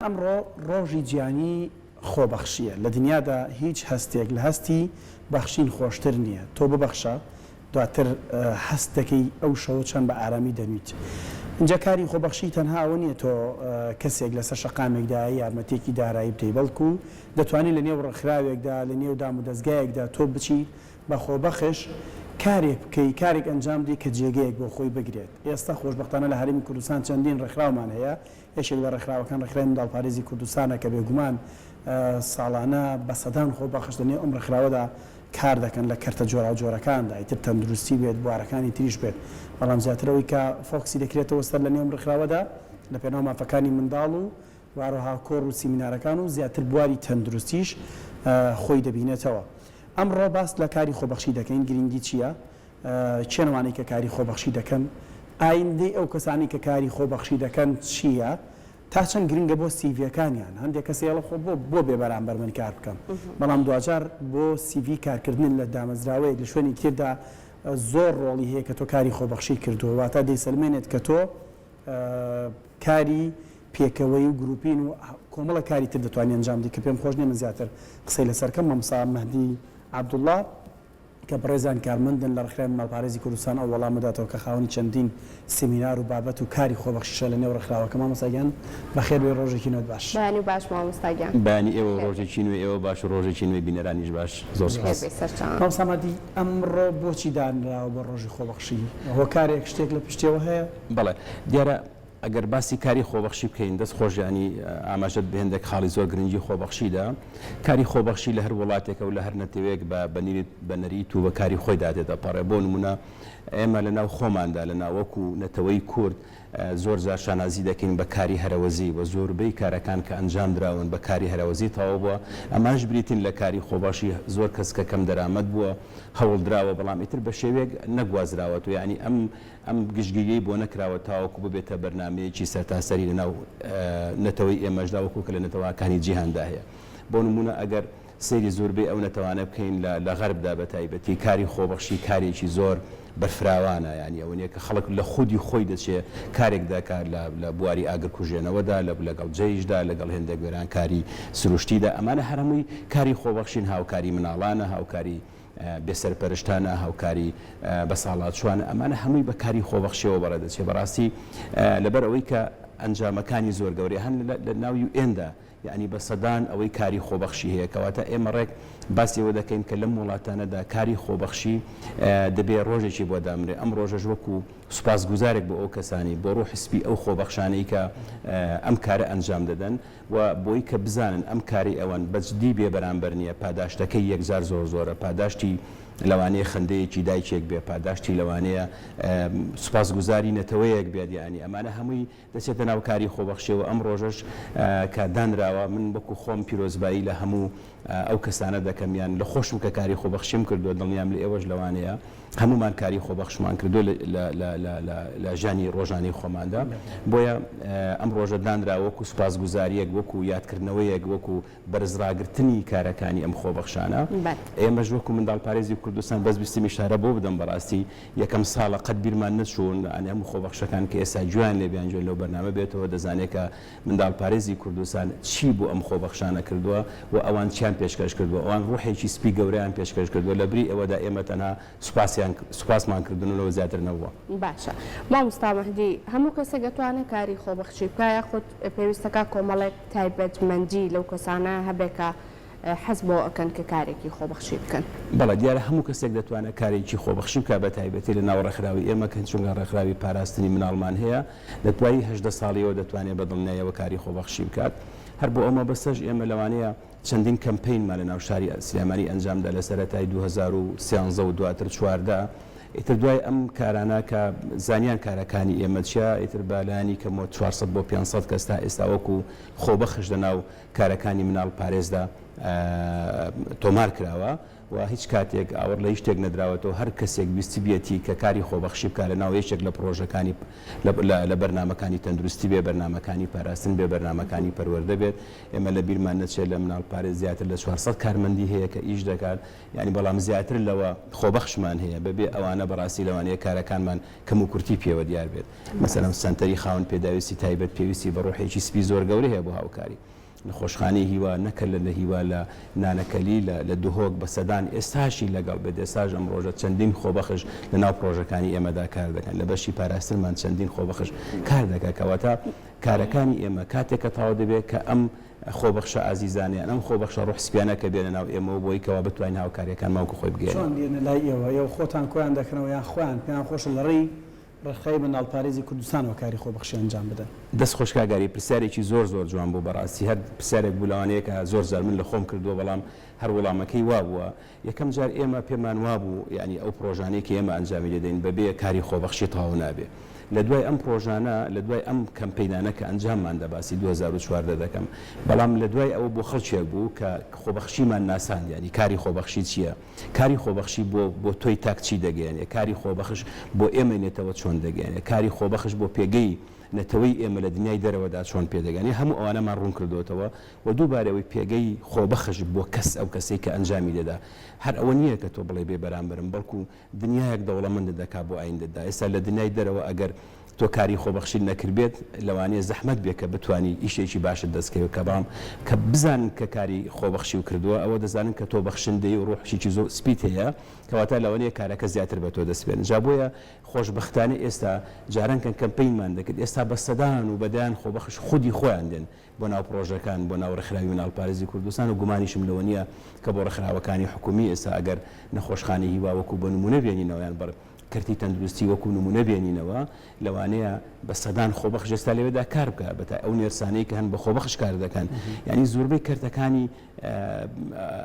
ئەمڕۆ ڕۆژی جیهانی خۆبەخشییە، لە دنیادا هیچ هەستێک لە هەستی بەخشین خۆشتر نییە، تۆ ببەخشە دواتر هەست دەکەی ئەو شەوە چەند بە ئارامی دەنوویت. ئینجا کاری خۆبەخشی تەنها ئەوە نییە تۆ کەسێک لەسەر شەقامێکدایە یارمەتییەکی دارایی بدەی، بەڵکو دەتوانی لە نێو ڕێکخراوێکدا، لە نێو دامودەزگایەکدا تۆ بچیت بە خۆبەخش کارێک بکەی، کارێک ئەنجام بدەی کە جێگەیەک بۆ خۆی بگرێت. ئێستا خۆشبەختانە لە هەرێمی کوردستان چەندین ڕێکخراومان هەیە، یەکێک لە ڕێکخراوەکان ڕێکخراوی منداڵپارێزی کوردستانە کە بێگومان ساڵانە بە سەدان خۆبەخش لە نێو ئەم ڕێکخراوەدا کار دەکەن لە کەرتە جۆراوجۆرەکاندا ئیتر تەندروستی بێت بوارەکانی تریش بێت بەڵام زیاتر ئەوەی کە فۆکسی دەکرێتەوە سەر لە نێو ئەم ڕێکخراوەدا لە پێناو مافەکانی منداڵ و و هەروەها کۆڕ و سیمینارەکان و زیاتر بواری تەندروستیش خۆی دەبینێتەوە. ئەمڕۆ باس لە کاری خۆبەخشی دەکەین، گرنگی چییە؟ کێن ئەوانەی کە کاری خۆبەخشی دەکەن؟ ئایندەی ئەو کەسانەی کە کاری خۆبەخشی دەکەن چییە؟ تا چەند گرنگە بۆ سیڤیەکانیان؟ هەندێک کەس هەیە ئەڵێ خۆ بۆ بۆ بێ بەرامبەر من کار بکەم؟ بەڵام دواجار بۆ سیڤی کارکردن لە دامەزراوەیەک لە شوێنێکی تردا زۆر ڕۆڵی هەیە کە تۆ کاری خۆبەخشی کردووە، واتە دەیسەلمێنێت کە تۆ کاری پێکەوەیی و گروپین و کۆمەڵێک کاری تر دەتوانی ئەنجام بدەی کە پێم خۆش نییە من زیاتر قسەی لەسەر کەم مامۆستا مەهدی عەبدوڵڵا کە بەڕێزیان کارمەندن لە ڕێکخراوی منداڵپارێزی کوردستان ئەو وەڵامە داتەوە کە خاوەنی چەندین سیمینار و بابەت و کاری خۆبەخشیشە لە نێو ڕێکخراوەکە مامۆستا گیان بەخێر بێی ڕۆژێکی نوێت باش. بەیانی باش مامۆستا گیان. بەیانی ئێوە و بەخێر بێی. ڕۆژێکی نوێی ئێوە باش و ڕۆژێکی نوێی بینەرانیش باش زۆر بەخێر سوپاس. بێی سەرچاوان. مامۆستا مەهدی ئەمڕۆ بۆچی دانراوە بە ڕۆژی خۆبەخشی؟ هۆکارێک شتێک لە پشتیەوە هەیە؟ بەڵێ دیارە ئەگەر باسی کاری خۆبەخشی بکەین دەست خۆش یانی ئاماژەت بە هێندێک خاڵی زۆر گرنگی خۆبەخشی دا. کاری خۆبەخشی لە هەر وڵاتێکە و لە هەر نەتەوەیەک بە بە نەریت و بە کاری خۆیدا تێدەپەڕێ. بۆ نموونە ئێمە لە ناو خۆماندا لە ناو وەکوو نەتەوەی کورد زۆر جار شانازی دەکەین بە کاری هەرەوەزی و زۆربەی کارەکان کە ئەنجام دراون بە کاری هەرەوەزی تەواو بووە. ئەمانەش بریتین لە کاری خۆبەخشی زۆر کەس کە کەم دەرامەت بووە هەوڵ دراوە بەڵام ئیتر بە شێوەیەک نەگوازراوەتەوە یانی ئەم ئەم گشتگیریەی بۆ نەکراوە تاوەکو ببێتە بەرنامەیەکی سەرتاسەری لەناو نەتەوەی ئێمەشدا وەکو کە لە نەتەوەکانی جیهاندا هەیە. بۆ نموونە ئەگەر سەیری زۆربەی ئەو نەتەوانە بکەین لە لە غەربدا بە تایبەتی کاری خۆبەخشی کارێکی زۆر بەرفراوانە یانی ئەوە نیە کە خەڵک لە خودی خۆی دەچێ کارێک دەکات لە لە بواری ئاگرکوژێنەوەدا لە لەگەڵ جەیشدا لەگەڵ هێندێک وێرانکاری سروشتیدا ئەمانە هەر هەمووی کاری خۆبەخشین هاوکاری مناڵانە هاوکاری بێسەرپەرشتانە، هاوکاری بەساڵاچووانە، ئەمانە هەمووی بە کاری خۆبەخشیەوە بەڕێ دەچێ. بەڕاستی لەبەر ئەوەی کە ئەنجامەکانی زۆر گەورەیە هەن لە ناو UN دا یەعنی بە سەدان ئەوەی کاری خۆبەخشی هەیە کەواتە ئێمە ڕێک باسی ئەوە دەکەین کە لەم وڵاتانەدا کاری خۆبەخشی دەبێ ڕۆژێکی بۆ دامرێ ئەم ڕۆژەش وەکو سوپاسگوزارێک بۆ ئەو کەسانی بۆ ڕوحی سپی ئەو خۆبەخشانەی کە ئەم کارە ئەنجام دەدەن و بۆی کە بزانن ئەم کارەی ئەوان بەجدی بێ بەرامبەر نیە پاداشتەکەی یەکجار زۆر زۆرە پاداشتی لەوانەیە خەندەیەکی دایکێک بێ پاداشتی لەوانەیە سوپاسگوزاری نەتەوەیەک بێت یانی ئەمانە هەمووی دەچێتە ناو کاری خۆبەخشیەوە ئەم ڕۆژەش کە دانراوە من وەکو خۆم پیرۆزبایی لە هەموو ئەو کەسانە دەکەم یان لە خۆشم کە کاری خۆبەخشیم کردووە دڵنیام لە ئێوەش لەوانەیە هەموومان کاری خۆبەخشمان کردووە لە ژیانی ڕۆژانەی خۆماندا، بۆیە ئەم ڕۆژە دانرا وەکو سوپاسگوزارییەک، وەکو یادکردنەوەیەک، وەکو بەرزڕاگرتنی کارەکانی ئەم خۆبەخشانە. ئێمەش وەکو منداڵپارێزی کوردستان بەس ویستم ئیشارە بۆ بدەم بەڕاستی یەکەم ساڵە قەت بیرمان نەچوو یانی هەموو خۆبەخشەکان کە ئێستا گوێیان لێ بێ یان گوێ لەو بەرنامە بێتەوە دەزانێ کە منداڵپارێزی کوردستان چی بۆ ئەم خۆبەخشانە کردووە و ئەوان چیان پێشکەش کردووە؟ ئەوان ڕوحێکی سپی گەورەیان پێشکەش کردووە، لەبری ئەوەدا ئێمە تەنها سوپاسیان سوپاسمان کردن و لەوە زیاتر نەبووە. باشە مامۆستا مەهدی هەموو کەسێک ئەتوانێ کاری خۆبەخشی بکا یاخود پێویستەکا کۆمەڵێک تایبەتمەندی لەو کەسانە هەبێ کە حەز بەوە ئەکەن کە کارێکی خۆبەخشی بکەن؟ بەڵێ دیارە هەموو کەسێک دەتوانێت کارێکی خۆبەخشی بکات بە تایبەتی لە ناو ڕێکخراوی ئێمە کە چونکە ڕێکخراوی پاراستنی مناڵمان هەیە لە دوای 18 ساڵیەوە دەتوانێت بە دڵنیایەوە کاری خۆبەخشی بکات هەر بۆ ئەو مەبەستەش ئێمە لەوانەیە چەندین کەمپەینمان لە ناو شاری سلێمانی ئەنجامدا لە سەرەتای 2013 و دواتر 14 ئیتر دوای ئەم کارانە کە زانیان کارەکانی ئێمە چیە ئیتر بە لایەنی کەمەوە 400 بۆ 500 کەس تا ئێستا وەکو خۆبەخش لە ناو کارەکانی مناڵ پارێزدا. تۆمار کراوە و هیچ کاتێک ئاوڕ لە هیچ شتێک نەدراوەتەوە، هەر کەسێک ویستبیەتی کە کاری خۆبەخشی بکات لە ناو یەکێک لە پڕۆژەکانی لە بەرنامەکانی تەندروستی بێ، بەرنامەکانی پاراستن بێ، بەرنامەکانی پەروەردە بێت، ئێمە لە بیرمان نەچێت لە مناڵپارێز زیاتر لە 400 کارمەندی هەیە کە ئیش دەکات، یانی بەڵام زیاتر لەوە خۆبەخشمان هەیە، بەبێ ئەوانە بەڕاستی لەوانەیە کارەکانمان کەموکورتی پێوە دیار بێت، مەسەلەن سەنتەری خاوەن پێداویستی تایبەت پێویستی بە ڕۆحێکی سپی زۆر گەورە هەیە بۆ هاوکاری. نەخۆشخانەی هیوا نەکە لە لە هیوا لە نانەکەلی لە لە دهۆک بە سەدان ئێستاشی لەگەڵ بێت ئێستاش ئەم ڕۆژە چەندین خۆبەخش لە ناو پڕۆژەکانی ئێمەدا کار دەکەن لە بەشی پاراستنمان چەندین خۆبەخش کار دەکات کەواتە کارەکانی ئێمە کاتێک کە تەواو دەبێت کە ئەم خۆبەخشە ئازیزانە یان ئەم خۆبەخشە ڕۆح سپیانە کە بێنە ناو ئێمەوە بۆی کەوا بتوانین هاوکاریەکانمان وەکو خۆی بگەیەنین. چۆن دێنە لای ئێوە؟ ئێوە خۆتان کۆیان دەکەنەوە یان خۆیان پێیان خۆشە لە ڕێی ڕێکخراوی منداڵپارێزی کوردستانەوە کاری خۆبەخشی ئەنجام بدەن؟ دەست خۆش کاک ئاری، پرسیارێکی زۆر زۆر جوان بوو بەڕاستی هەر پرسیارێک بوو لەوانەیە کە زۆر جار من لە خۆم کردووە بەڵام هەر وڵامەکەی وابووە یەکەم جار ئێمە پێمان وابوو یانی ئەو پڕۆژانەی کە ئێمە ئەنجامی دەدەین بەبێ کاری خۆبەخشی تەواو نابێ لە دوای ئەم پڕۆژانە لە دوای ئەم کەمپەینانە کە ئەنجاممان دا باسی 2014 دەکەم بەڵام لە دوای ئەوە بۆ خەڵکێک بوو کە خۆبەخشیمان ناساند یانی کاری خۆبەخشی چییە کاری خۆبەخشی بۆ بۆ تۆی تاک چی دەگەیەنێ؟ کاری خۆبەخش بۆ ئێمەی نەتەوە چۆن دەگەیەنێ؟ کاری خۆبەخش بۆ پێگەی نەتەوەی ئێمە لە دنیای دەرەوەدا چۆن پێدەگەنێ؟ هەموو ئەوانەمان ڕوون کردۆتەوە و دووبارە ئەوەی پێگەی خۆبەخش بۆ کەس ئەو کەسەی کە ئەنجامی دەدا هەر ئەوە نییە کە تۆ بڵێی بێ بەرامبەرم بەڵکو دنیایەک دەوڵەمەندت دەکا بۆ ئایندەتدا ئێستا لە دنیای دەرەوە ئەگەر تۆ کاری خۆبەخشیت نەکردبێت لەوانەیە زەحمەت بێت کە بتوانی ئیشێکی باشت دەست کەوێت کە بەڵام کە بزانن کە کاری خۆبەخشیو کردووە ئەوە دەزانن کە تۆ بەخشندەی و ڕوحێکی زۆر سپیت هەیە کەواتە لەوانەیە کارەکە زیاتر بە تۆ دەست بێن جا بۆیە خۆشبەختانە ئێستا جاران کە کەمپەینمان دەکرد ئێستا بە سەدان و بە دەیان خۆبەخش خودی خۆیان دێن بۆ ناو پڕۆژەکان، بۆ ناو ڕێکخراوی مناڵپارێزی کوردستان و گومانیشم لەوە نییە کە بۆ ڕێکخراوەکانی حکوومی ئێستا ئەگەر نەخۆشخانەی هیوا وەکوو بە نموونە بێنینەوە یان بەر کەرتی تەندروستی وەکوو نموونە بێنینەوە لەوانەیە بە سەدان خۆبەخش ئێستا لەوێدا کار بکا بە تا ئەو نێرسانەی کە هەن بە خۆبەخش کار دەکەن یانی زۆربەی کەرتەکانی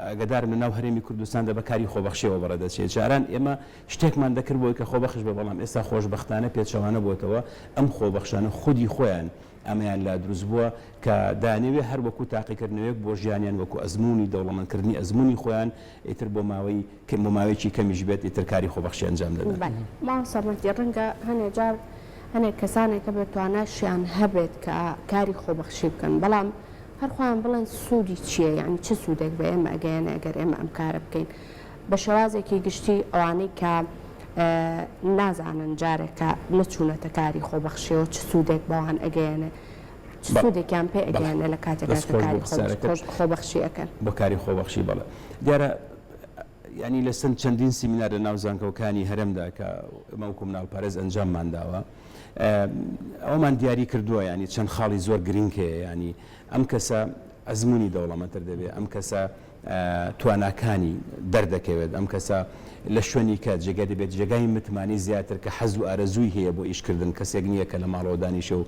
ئاگادارم لە ناو هەرێمی کوردستاندا بە کاری خۆبەخشیەوە بەڕێ دەچێت جاران ئێمە شتێکمان دەکرد بۆی کە خۆبەخش بێ بەڵام ئێستا خۆشبەختانە پێچەوانە بۆتەوە ئەم خۆبەخشانە خودی خۆیان ئەمەیان لا دروست بووە کە دەیانەوێ هەر وەکوو تاقیکردنەوەیەک بۆ ژیانیان وەکوو ئەزموونی دەوڵەمەندکردنی ئەزموونی خۆیان ئیتر بۆ ماوەی بۆ ماوەیەکی کەمیش بێت ئیتر کاری خۆبەخشی ئەنجام دەدەن. بەلێ مامۆستا مەهدی ڕەنگە هەنێ جار هەنێ کەسانێک هەبێت تواناشیان هەبێت کە کاری خۆبەخشی بکەن بەڵام هەر خۆیان بڵێن سوودی چییە یانی چ سوودێک بە ئێمە ئەگەیەنێ ئەگەر ئێمە ئەم کارە بکەین بە شێوازێکی گشتی ئەوانەی کە نازانن جارێک کە نەچوونەتە کاری خۆبەخشیەوە چ سوودێک بەوان ئەگەیەنێ چ سوودێکیان پێ ئەگەیەنێ لە کاتێکا کە کاری خۆبەخشی ئەکەن؟ بۆ کاری خۆبەخشی بەڵێ دیارە یانی لە سەند چەندین سیمینار لە ناو زانکۆکانی هەرێمدا کە ئێمە وەکو مناڵپارێز ئەنجاممان داوە ئەوەمان دیاری کردووە یانی چەند خاڵی زۆر گرنگ هەیە یانی ئەم کەسە ئەزموونی دەوڵەمەندتر دەبێ ئەم کەسە تواناکانی دەردەکەوێت، ئەم کەسە لە شوێنی کە جێگای دەبێت جێگای متمانەی زیاتر کە حەز و ئارەزووی هەیە بۆ ئیشکردن، کەسێک نییە کە لە ماڵەوە دانیشێ و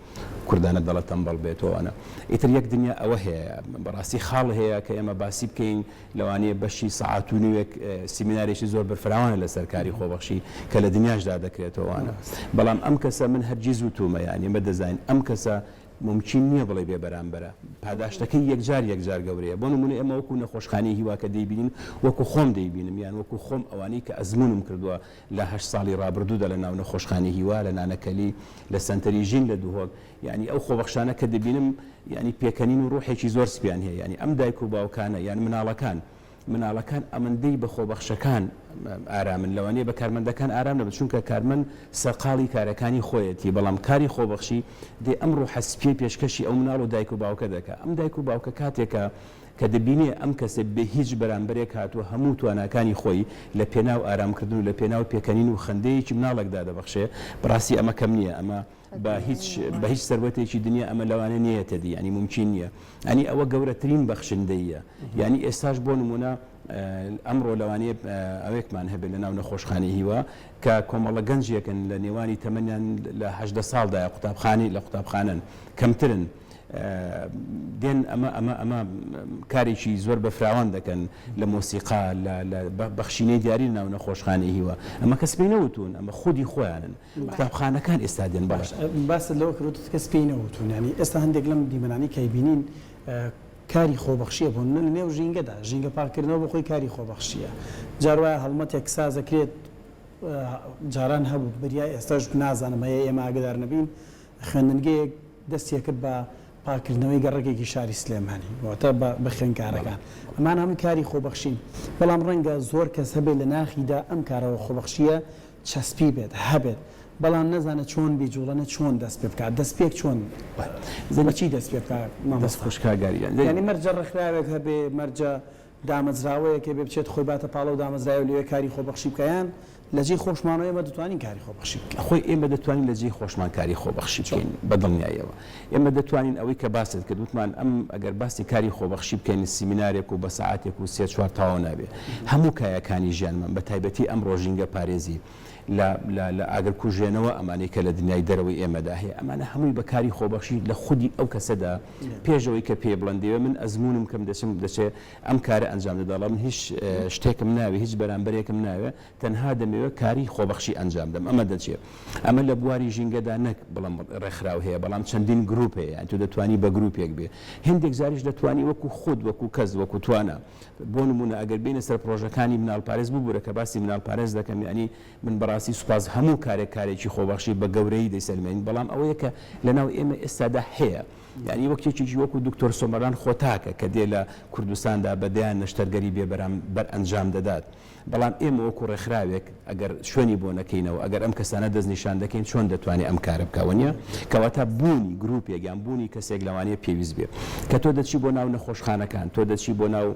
کوردانە دەڵێ تەمبەڵ بێت و ئەوانە. ئیتر یەک دنیا ئەوە هەیە. بەڕاستی خاڵ هەیە کە ئێمە باسی بکەین، لەوانەیە بەشی سەعات و نیوێک سیمینارێکی زۆر بەرفراوانە لەسەر کاری خۆبەخشی کە لە دنیاشدا دەکرێت و ئەوانە. بەڵام ئەم کەسە من هەرگیز وتوومە یانی ئێمە دەزانین ئەم کەسە مومکین نییە بڵێی بێ بەرامبەرە. پاداشتەکەی یەکجار یەکجار گەورەیە. بۆ نموونە ئێمە وەکوو نەخۆشخانەی هیوا کە دەیبینین، وەکوو خۆم دەیبینم یان وەکوو خۆم ئەوانەی کە ئەزموونم کردووە لە هەشت ساڵی ڕابردوودا لە ناو نەخۆشخانەی هیوا، لە نانەکەلی، لە سەنتەری ژین لە دهۆک، یانی ئەو خۆبەخشانە کە دەبینم یانی پێکەنین و ڕوحێکی زۆر سپیان هەیە. یانی ئەم دایک و باوکانە یان مناڵەکان مناڵەکان ئەمەندەی بە خۆبەخشەکان ئارامن لەوانەیە بە کارمەندەکان ئارام نەبن چونکە کارمەند سەرقاڵی کارەکانی خۆیەتی بەڵام کاری خۆبەخشی دێ ئەم ڕوحە سپیەی پێشکەشی ئەو مناڵ و دایک و باوکە دەکا ئەم دایک و باوکە کاتێکە کە دەبینێ ئەم کەسە بێ هیچ بەرامبەرێک هاتووە هەموو تواناکانی خۆی لە پێناو ئارامکردن و لە پێناو پێکەنین و خەندەیەکی مناڵێکدا دەبەخشێ بەڕاستی ئەمە کەم نییە ئەمە بە هیچ بە هیچ سەروەتێکی دنیا ئەمە لەوانە نەیەتە دی یانی مومکین نییە یانی ئەوە گەورەترین بەخشندەییە یانی ئێستاش بۆ نمونە ئەمڕۆ لەوانەیە ئەوێکمان هەبێت لە ناو نەخۆشخانەی هیوا کە کۆمەڵە گەنجێکن لە نێوانی تەمەنیان لە هەژدە ساڵدایە قوتابخانەی لە قوتابخانەن کەمترن دێن ئەمە ئەمە ئەمە کارێکی زۆر بەفراوان دەکەن لە مۆسیقا لە بەخشینەی دیاری ناو نەخۆشخانەی هیوا ئەمە کەس پێی نەوتون ئەمە خودی خۆیانن قوتابخانەکان ئێستا دێن بەڵێ. باست لەوە کرد وتت کەس پێی نەوتوون یانی ئێستا هەندێک لەم دیمەنانەی کە ئەیبینین. کاری خۆبەخشیە بۆ نمونە لە نێو ژینگەدا ژینگە پاککردنەوە بۆ خۆی کاری خۆبەخشیە جار وایە هەڵمەتێک سازەکرێت جاران هەبوو بریا ئێستاش نازانم هەیە ئێمە ئاگدار نەبین خوێندنگەیەک دەستی کرد بە پاککردنەوەی گەڕەکێکی شاری سلێمانی واتە بە خوێندکارەکان ئەمان هەموو کاری خۆبەخشین بەڵام ڕەنگە زۆر کەس هەبێت لە ناخیدا ئەم کارەوە خۆبەخشیە چەسپی بێت هەبێت بەڵام نەزانێت چۆن بیجوڵێنێت چۆن دەست پێ بکات دەستپێک چۆن بە چی دەست پێ بکات مامۆستا؟ دەست خۆش کاک گاری گیان. یانی مەرجە ڕێکخراوێک هەبێ مەرجە دامەزراوەیەک هەبێ بچێت خۆی باتە پاڵ ئەو دامەزراوەیە لەوێ کاری خۆبەخشی بکا یان لە جێی خۆشمانەوە ئێمە دەتوانین کاری خۆبەخشی بکەین؟ خۆی ئێمە دەتوانین لە جێی خۆشمان کاری خۆبەخشی بکەین بە دڵنیاییەوە ئێمە دەتوانین ئەوەی کە باست کرد وتمان ئەم ئەگەر باسی کاری خۆبەخشی بکەین سیمینارێک و بە سەعاتێک و سێ چوار تەواو نابێ هەموو کایەکانی ژیانمان بە تایبەتی ئەمڕۆ ژینگە پارێزی لە لە لە ئاگرکوژێنەوە ئەمانەی کە لە دنیای دەرەوەی ئێمەدا هەیە ئەمانە هەمووی بە کاری خۆبەخشی لە خودی ئەو کەسەدا پێش ئەوەی کە پێی بڵێن دەیەوێ من ئەزموونم کەم دەچم دەچێ ئەم کارە ئەنجام دەدا بەڵام من هیچ شتێکم ناوێ هیچ بەرامبەرێکم ناوێ تەنها دەمەوێ کاری خۆبەخشی ئەنجام دەم ئەمە دەچێ ئەمە لە بواری ژینگەدا نەک بڵێم ڕێکخراو هەیە بەڵام چەندین گروپ هەیە یان تۆ دەتوانی بە گروپێک بێ هەندێک جاریش دەتوانی وەکو خود وەکو کەس وەکو توانا بۆ نمونە ئەگەر بینە سەر پرۆژەکانی مناڵپارێز ببورە کە باسی مناڵپارێز دەکەم یعنی من بەڕاستی سوپاس هەموو کارێک کارێکی خۆبەخشی بە گەورەیی دەیسەلمێنین بەڵام ئەوەیە کە لەناو ئێمە ئێستادا هەیە یانی وەک یەکێکی وەکو دکتۆر سۆمەران خۆتاکە کە دێ لە کوردستاندا بە دەیان نەشتەرگەری بێ بەرامبەر ئەنجام دەدات بەڵام ئێمە وەکو ڕێکخراوێک ئەگەر شوێنی بۆ نەکەینەوە ئەگەر ئەم کەسانە دەستنیشان دەکەین چۆن دەتوانێت ئەم کارە بکا وەنیە؟ کەواتە بوونی گروپێک یان بوونی کەسێک لەوانەیە پێویست بێ کە تۆ دەچی بۆ ناو نەخۆشخانەکان تۆ دەچی بۆ ناو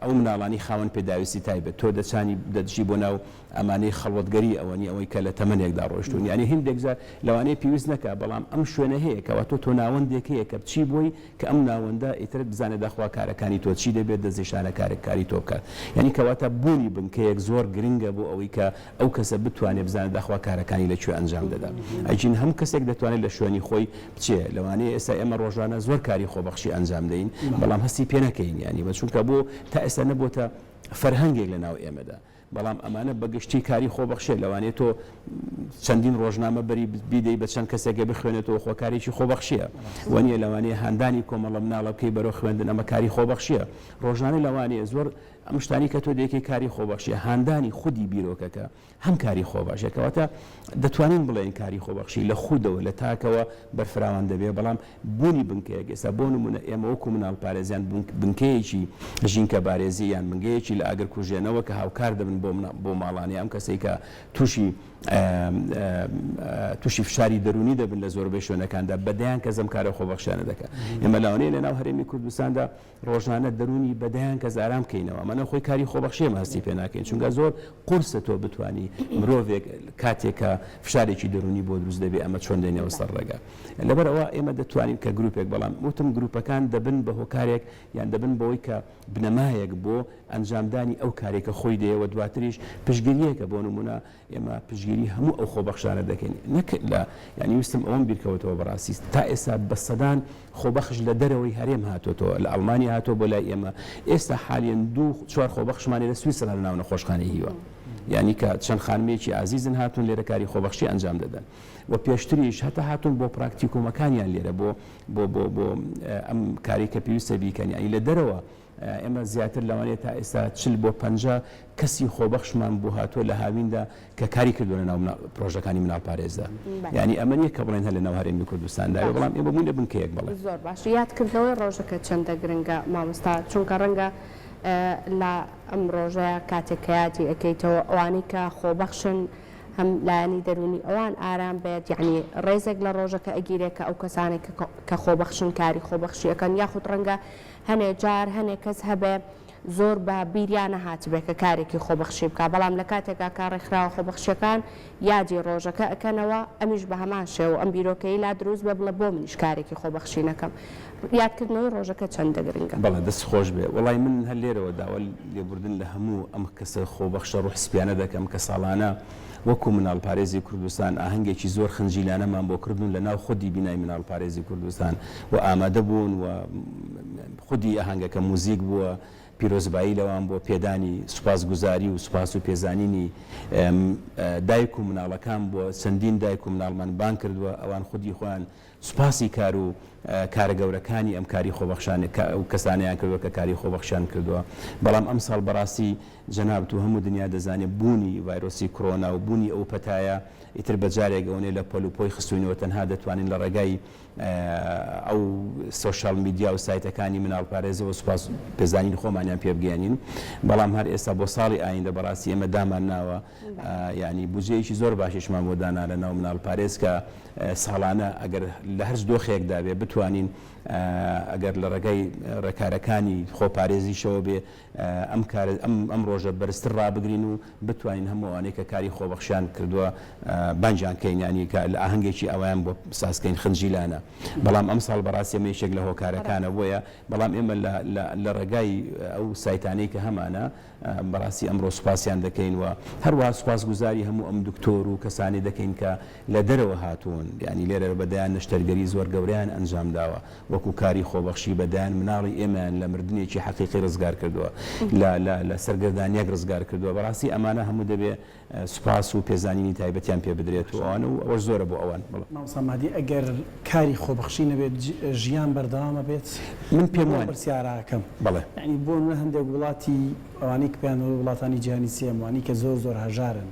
ئەو مناڵانی خاوەن پێداویستی تایبەت تۆ دەچانی دەچی بۆ ناو ئەمانەی خەڵوەتگەری ئەوەنی ئەوەی کە لە تەمەنێکدا ڕۆیشتوون یانی هیندێک جار لەوانەیە پێویست نەکا بەڵام ئەم شوێنە هەیە کەوا تۆ تۆ ناوەندێک هەیە کە بچی بۆی کە ئەم ناوەندە ئیتر بزانێت داخوا کارەکانی تۆ چی دەبێت دەستنیشانە کارێک کاری تۆ بکات یانی کەواتە بوونی بنکەیەک زۆر گرنگە بۆ ئەوەی کە ئەو کەسە بتوانێت بزانێت داخوا کارەکانی لە کوێ ئەنجام دەدا ئەگین هەموو کەسێک دەتوانێت لە شوێنی خۆی بچێ لەوانەیە ئێستا ئێمە ڕۆژانە زۆر کاری خۆبەخشی ئەنجام دەین بەڵام هەستی پێ نەکەین یانی بە چونکە بۆ تا ئێستا نەبۆتە فەرهەنگێک لە ناو ئێمەدا بەڵام ئەمانە بە گشتی کاری خۆبەخشیە لەوانەیە تۆ چەندین ڕۆژنامە بەری بیدەی بە چەند کەسێکە بخوێنێتەوە خۆ کارێکی خۆبەخشیە وەنیە لەوانەیە هاندانی کۆمەڵە مناڵە بکەی بەرەو خوێندن ئەمە کاری خۆبەخشیە ڕۆژانە لەوانەیە زۆر ئەم شتانی کە تۆ دەیکەی کاری خۆبەخشیە هاندانی خودی بیرۆکەکە هەم کاری خۆبەخشیە کەواتە دەتوانین بڵێین کاری خۆبەخشی لە خودەوە لە تاکەوە بەرفراوان دەبێ بەڵام بوونی بنکەیەک ئێستا بۆ نموونە ئێمە وەکوو مناڵپارێز یان بنکەیەکی ژینکەبارێزی یان بنگەیەکی لە ئاگرکوژێنەوە کە هاوکار دەبن بۆ بۆ ماڵانی ئەم کەسەی کە تووشی تووشی فشاری دەروونی دەبن لە زۆربەی شوێنەکاندا بە دەیان کەس ئەم کارە خۆبەخشیانە دەکەن ئێمە لەوانەیە لەناو هەرێمی کوردستاندا ڕۆژانە دەروونی بە دەیان کەس ئارام کەینەوە ئەمانە خۆی کاری خۆبەخشیە ئێمە هەستی پێ ناکەین چونکە زۆر قورسە تۆ بتوانی مرۆڤێک کاتێک کە فشارێکی دەروونی بۆ دروست دەبێ ئەمە چۆن دێنەوە سەر ڕێگا لەبەر ئەوە ئێمە دەتوانین کە گروپێک بەڵام وتم گروپەکان دەبن بە هۆکارێک یان دەبن بەوەی کە بنەمایەک بۆ ئەنجامدانی ئەو کارێک کە خۆی دەیەوە دواتریش پشتگیریەکە بۆ نمونە ئێمە پشتگیری هەموو ئەو خۆبەخشانە دەکەین نەک لە یانی ویستم ئەوەم بیرکەوتەوە بەڕاستی تا ئێستا بە سەدان خۆبەخش لە دەرەوەی هەرێم هاتۆتەوە لە ئەڵمانیا هاتۆ بۆ لای ئێمە ئێستا حالیەن دوو چوار خۆبەخشمانی لە سویسرا لە ناو نەخۆشخانەی هیوا یانی کە چەند خانمێکی ئازیزن هاتوون لێرە کاری خۆبەخشی ئەنجام دەدەن و پێشتریش هەتا هاتوون بۆ پراکتیکۆمەکانیان لێرە بۆ بۆ بۆ بۆ ئەم کاری کە پێویستە بیکەن یانی لە دەرەوە ئێمە زیاتر لەوانەیە تا ئێستا 40 بۆ 50 کەسی خۆبەخشمان بۆ هاتووە لە هاویندا کە کاری کردووە لە ناو پرۆژەکانی مناڵپارێزدا یانی ئەمە نییە کە بڵێن هەر لە ناو هەرێمی کوردستاندا بێ بەڵام ئێمە بووینە بنکەیەک بەڵێ. زۆر باش یادکردنەوەی ڕۆژەکە چەندە گرنگە مامۆستا چونکە ڕەنگە لە ئەم ڕۆژەیا کاتێک کە یادی ئەکەیتەوە ئەوانەی کە خۆبەخشن هەم لایەنی دەروونی ئەوان ئارام بێت یەعنی ڕێزێک لە ڕۆژەکە ئەگیرێ کە ئەو کەسانەی کە خۆبەخشن کاری خۆبەخشی ئەکەن یاخود ڕەنگە هەنێ جار هەنێ کەس هەبێ زۆر بە بیریا نەهاتبێ کە کارێکی خۆبەخشی بکا بەڵام لە کاتێکا کە ڕێکخراوە خۆبەخشیەکان یادی ڕۆژەکە ئەکەنەوە ئەمیش بە هەمان شێوە ئەم بیرۆکەی لا دروست بێ بڵێ بۆ منیش کارێکی خۆبەخشی نەکەم یادکردنەوەی ڕۆژەکە چەندە گرنگە؟ بەڵێ دەست خۆش بێ وەڵای من هەر لێرەوە داوا لێبوردن لە هەموو ئەم کەسە خۆبەخشە ڕوح سپیانە دەکەم کە ساڵانە وەکو مناڵپارێزی کوردستان ئاهەنگێکی زۆر خنجیلانەمان بۆ کردن لە ناو خودی بینای مناڵپارێزی کوردستان و ئامادە بوون و خودی ئاهەنگەکە موزیک بووە پیرۆزبایی لەوان بۆ پێدانی سوپاسگوزاری و سوپاس و پێزانینی دایک و مناڵەکان بووە چەندین دایک و مناڵمان بانگ کردووە ئەوان خودی خۆیان سوپاسی کار و. کارە گەورەکانی ئەم کاری خۆبەخشانە کە ئەو کەسانەیان کردووە کە کاری خۆبەخشیان کردووە بەڵام ئەمساڵ بەڕاستی جەنابت و هەموو دنیا دەزانێ بوونی ڤایرۆسی کرۆنا و بوونی ئەو پەتایە ئیتر بە جارێک ئەوەنەی لە پەل و پۆی خستووینەوە تەنها دەتوانین لە ڕێگای ئەو سۆشیال میدیا و سایتەکانی مناڵپارێزەوە سوپاس پێزانین خۆمانیان پێ بگەیەنین بەڵام هەر ئێستا بۆ ساڵی ئایندە بەڕاستی ئێمە دامان ناوە یانی بودجەیەکی زۆر باشیشمان بۆ دانا لە ناو مناڵپارێز کە ساڵانە ئەگەر لە هەرچ دۆخێکدا بێ بتوانین ئەگەر لە ڕێگای ڕێکارەکانی خۆپارێزیشەوە بێ ئەم کارە ئەم ئەم ڕۆژە بەرزتر ڕابگرین و بتوانین هەموو ئەوانەی کە کاری خۆبەخشیان کردووە بانگیان کەین یانی کە لە ئاهەنگێکی ئاوایان بۆ ساز کەین خنجیلانە بەڵام ئەمساڵ بەڕاستی ئەمە یەکێک لە هۆکارەکانە بۆیە بەڵام ئێمە لە لە لە ڕێگای ئەو سایتانەی کە هەمانە بەڕاستی ئەمڕۆ سوپاسیان دەکەین و هەروەها سوپاسگوزاری هەموو ئەم دکتۆر و کەسانی دەکەین کە لە دەرەوە هاتوون یانی لێرە بە دەیان نەشتەرگەری زۆر گەورەیان ئەنجام داوە وەکو کاری خۆبەخشی بە دەیان مناڵی ئێمەیان لە مردنێکی حەقیقی ڕزگار کردووە لە لە لە سەرگەردانیەک ڕزگار کردووە بەڕاستی ئەمانە هەموو دەبێ سوپاس و پێزانینی تایبەتیان پێ بدرێت و ئەوانە و ئەوەش زۆرە بۆ ئەوان. بەڵێ. مامۆستا مەهدی ئەگەر کاری خۆبەخشی نەبێت ژیان بەردەوام ئەبێت؟ من پێم بۆ وانیە. پرسیارە ئەکەم. بەڵێ. یەعنی بۆ نمونە هەندێک وڵاتی ئەوانەی کە پێیان دەڵێن وڵاتانی جیهانی سێیەم وانەی کە زۆر زۆر هەژارن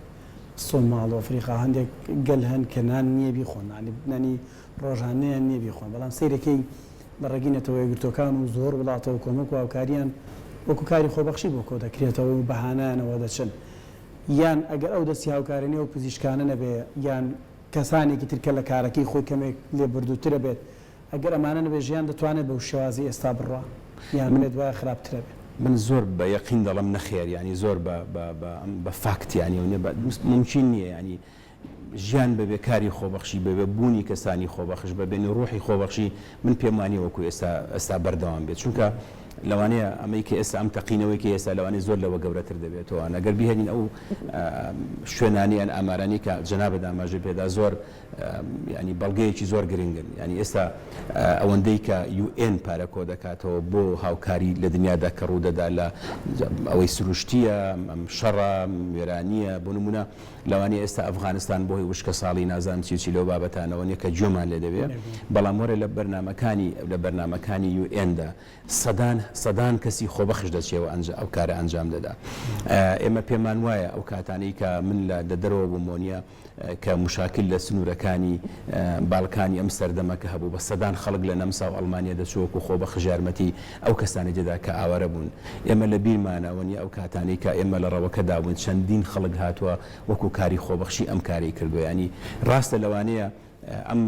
سۆماڵ و ئەفریقا هەندێک گەل هەن کە نان نیە بیخۆن یانی نانی ڕۆژانەیان نیە بیخۆن بەڵام سەیرەکەی لە ڕێگەی نەتەوە یەکگرتووەکان و زۆر وڵاتەوە کۆمەک و هاوکاریان وەکو کاری خۆبەخشی بۆ کۆدەکرێتەوە و بەهانایانەوە دەچن یان ئەگەر ئەو دەستی هاوکارانەی ئەو پزیشکانە نەبێ یان کەسانێکی تر کە لە کارەکەی خۆی کەمێک لێبوردووترە بێت ئەگەر ئەمانە نەبێ ژیان دەتوانێت بەو شێوازەی ئێستا بڕوا یان من پێت وایە خراپترە بێ؟ من زۆر بە یەقین دەڵێم نەخێر یانی زۆر بە بە بە بە فاکت یانی ئەونە بە مومکین نییە یانی ژیان بەبێ کاری خۆبەخشی بەبێ بوونی کەسانی خۆبەخش بەبێ ڕوحی خۆبەخشی من پێم وانیە وەکو ئێستا ئێستا بەردەوام بێت چونکە لەوانەیە ئەمەی کە ئێستا ئەم تەقینەوەی کە ئێستا لەوانەیە زۆر لەوە گەورەتر دەبێتەوە ئەگەر بیهێنین ئەو شوێنانی یان ئامارانی کە جەنابت ئاماژەی پێدا زۆر یانی بەڵگەیەکی زۆر گرنگن یانی ئێستا ئەوەندەی کە یو ئێن پارە کۆ دەکاتەوە بۆ هاوکاری لە دنیادا کە ڕوودەدا لە ئەوەی سروشتیە ئەم شەڕە وێرانیە بۆ نمونە لەوانەیە ئێستا ئەفغانستان بۆ هۆی وشکەساڵی نازانم چی و چی لەو بابەتانەوە نیە کە گوێمان لێ دەبێ بەڵام وەرە لە بەرنامەکانی لە بەرنامەکانی یو ئێندا سەدان سەدان کەسی خۆبەخش دەچێ و ئەنج ئەو کارە ئەنجام دەدا ئێمە پێمان وایە ئەو کاتانەی کە من لە لە دەرەوە بووم وەنیە کە مشاکل لە سنوورەکانی بالکانی ئەم سەردەمە کە هەبوو بە سەدان خەڵک لە نەمسا و ئەڵمانیا دەچوو وەکوو خۆبەخش یارمەتی ئەو کەسانەی دەدا کە ئاوارە بوون. ئێمە لە بیرمانە وەنیە ئەو کاتانەی کە ئێمە لە ڕەوەکەدا بووین چەندین خەڵک هاتووە وەکوو کاری خۆبەخشی ئەم کارەی کردووە یانی ڕاستە لەوانەیە ئەم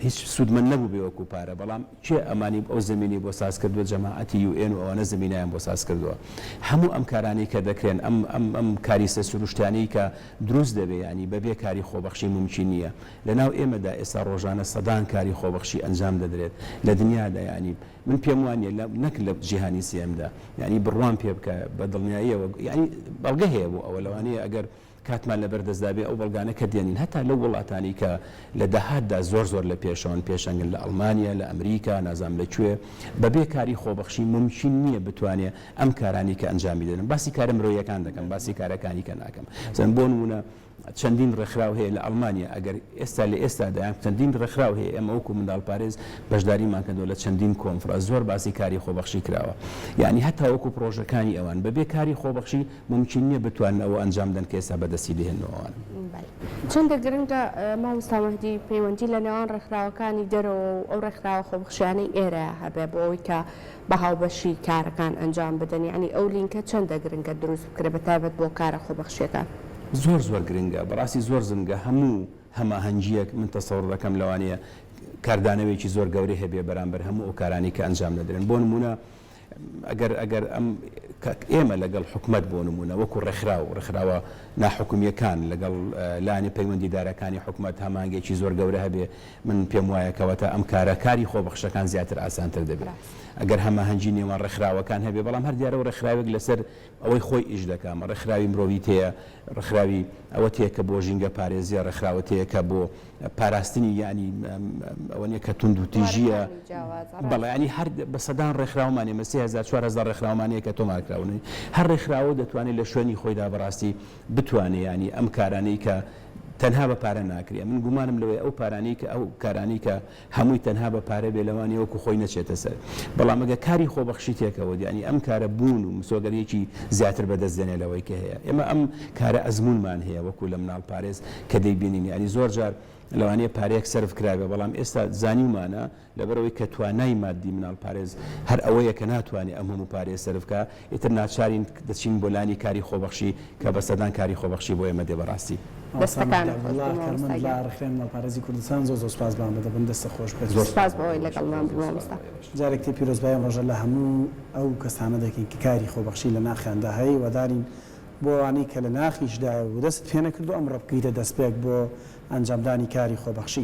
هیچ سوودمەند نەبووبێ وەکوو پارە بەڵام کێ ئەمانی ئەو زەمینەی بۆ ساز کردووە جەماعەتی یو ئێن و ئەوانە زەمینەیان بۆ ساز کردووە هەموو ئەم کارانەی کە دەکرێن ئەم ئەم ئەم کاریسە سروشتیانەی کە دروست دەبێ یانی بەبێ کاری خۆبەخشی مومکین نییە لە ناو ئێمەدا ئێستا ڕۆژانە سەدان کاری خۆبەخشی ئەنجام دەدرێت لە دنیادا یانی من پێم وا نییە لە نەک لە جیهانی سێیەمدا یانی بڕوام پێ بکە بە دڵنیاییەوە یانی بەڵگە هەیە بۆ ئەوە لەوانەیە ئەگەر کاتمان لەبەر دەستدا بێ ئەو بەڵگانە کە دێنین هەتا لەو وڵاتانەی کە لە داهاتدا زۆر زۆر لە پێشەوەن پێشەنگن لە ئەڵمانیا لە ئەمریکا نازانم لە کوێ بەبێ کاری خۆبەخشی مومکین نییە بتوانێ ئەم کارانەی کە ئەنجامی دەدەن باسی کارە مرۆییەکان دەکەم باسی کارەکانی کە ناکەم مەسەلەن بۆ نموونە چەندین ڕێکخراو هەیە لە ئەڵمانیا ئەگەر ئێستا لە ئێستادا یان چەندین ڕێکخراو هەیە ئێمە وەکو منداڵپارێز بەشداریمان کردووە لە چەندین کۆنفراس زۆر باسی کاری خۆبەخشی کراوە یانی هەتا وەکو پڕۆژەکانی ئەوان بەبێ کاری خۆبەخشی مومکین نییە بتوانن ئەوە ئەنجام دەن کە ئێستا بەدەستی دێنن ئەوان. بەڵێ. چەندە گرنگە مامۆستا مەهدی پەیوەندی لە نێوان ڕێکخراوەکانی دەرەوە و ئەو ڕێکخراوە خۆبەخشیانەی ئێرە هەبێ بۆ ئەوەی کە بە هاوبەشی کارەکان ئەنجام بدەن یەعنی ئەو لینکە چەندە گرنگە دروست بکرێ بە تایبەت بۆ کارە خۆبەخشیەکان؟ زۆر زۆر گرنگە بەڕاستی زۆر زنگە هەموو هەماهەنگیەک من تەسەوڕ دەکەم لەوانەیە کاردانەوەیەکی زۆر گەورەی هەبێ بەرامبەر هەموو ئەو کارانەی کە ئەنجام دەدرێن بۆ نموونە ئەگەر ئەگەر ئەم ئێمە لەگەڵ حکومەت بۆ نموونە وەکو ڕێکخراو ڕێکخراوە ناحکومییەکان لەگەڵ لایەنە پەیوەندیدارەکانی حکومەت هەماهەنگیەکی زۆر گەورە هەبێ من پێم وایە کەواتە ئەم کارە کاری خۆبەخشەکان زیاتر ئاسانتر دەبێت ئەگەر هەماهەنگی نێوان ڕێکخراوەکان هەبێ بەڵام هەر دیارە و ڕێکخراوێک لەسەر ئەوەی خۆی ئیش دەکا مە ڕێکخراوی مرۆیی تێیە ڕێکخراوی ئەوە تێیە کە بۆ ژینگە پارێزیە ڕێکخراوە تێیە کە بۆ پاراستنی یانی ئەوە نیە کە توندوتیژیە بەڵێ یانی هەر بە سەدان ڕێکخراومان ئێمە 3000 4000 ڕێکخراومان هەیە کە تۆمار کراون هەر ڕێکخراوە دەتوانێت لە شوێنی خۆیدا بەڕاستی بتوانێ یانی ئەم کارانەی کە. تەنها بە پارە ناکرێ. من گومانم لەوەیە ئەو پارانەی کە ئەو کارانەی کە هەمووی تەنها بە پارە بێ لەوانەیە وەکو خۆی نەچێتە سەر. بەڵام ئەگەر کاری خۆبەخشی تێکەوت یانی ئەم کارە بوون و مسۆگەریەکی زیاتر بەدەست دێنێ لەوەی کە هەیە. ئێمە ئەم کارە ئەزموونمان هەیە وەکو لە مناڵپارێز کە دەیبینین یانی زۆر جار لەوانەیە پارەیەک سەرف کرابێ بەڵام ئێستا زانیومانە لەبەرئەوەی کە توانای مادی مناڵپارێز هەر ئەوەیە کە ناتوانێ ئەم هەموو پارەیە سەرف کا، ئیتر ناچارین دەچین بۆ لانی کاری خۆبەخشی کە بە سەدان کاری خۆبەخشی بۆ ئێمە دێ بەڕاستی. مامۆستا مەهدی دەستەکانت خۆش عەبدوڵا بێ مامۆستا کارمەند لە گیان. ڕێکخراوی مناڵپارێزی کوردستان زۆر زۆر سوپاس بۆ ئامادەبوون دەستت خۆش بێت. زۆر سوپاس سوپاس بۆ بۆ ئەوەی ئێوەش لەگەڵمان زۆر بووی زۆر سوپاس مامۆستا. بۆ ئێوەش. جارێک تر پیرۆزبایی ئەم ڕۆژە لە هەموو ئەو کەسانە دەکەین کە کاری خۆبەخشی لە ناخیاندا هەیە هیوادارین بۆ ئەوانەی کە لە ناخیشدایە و دەستت پێنەکردووە ئەمڕۆ بکەیتە دەستپێک بۆ ئەنجامدانی کاری خۆبەخشی.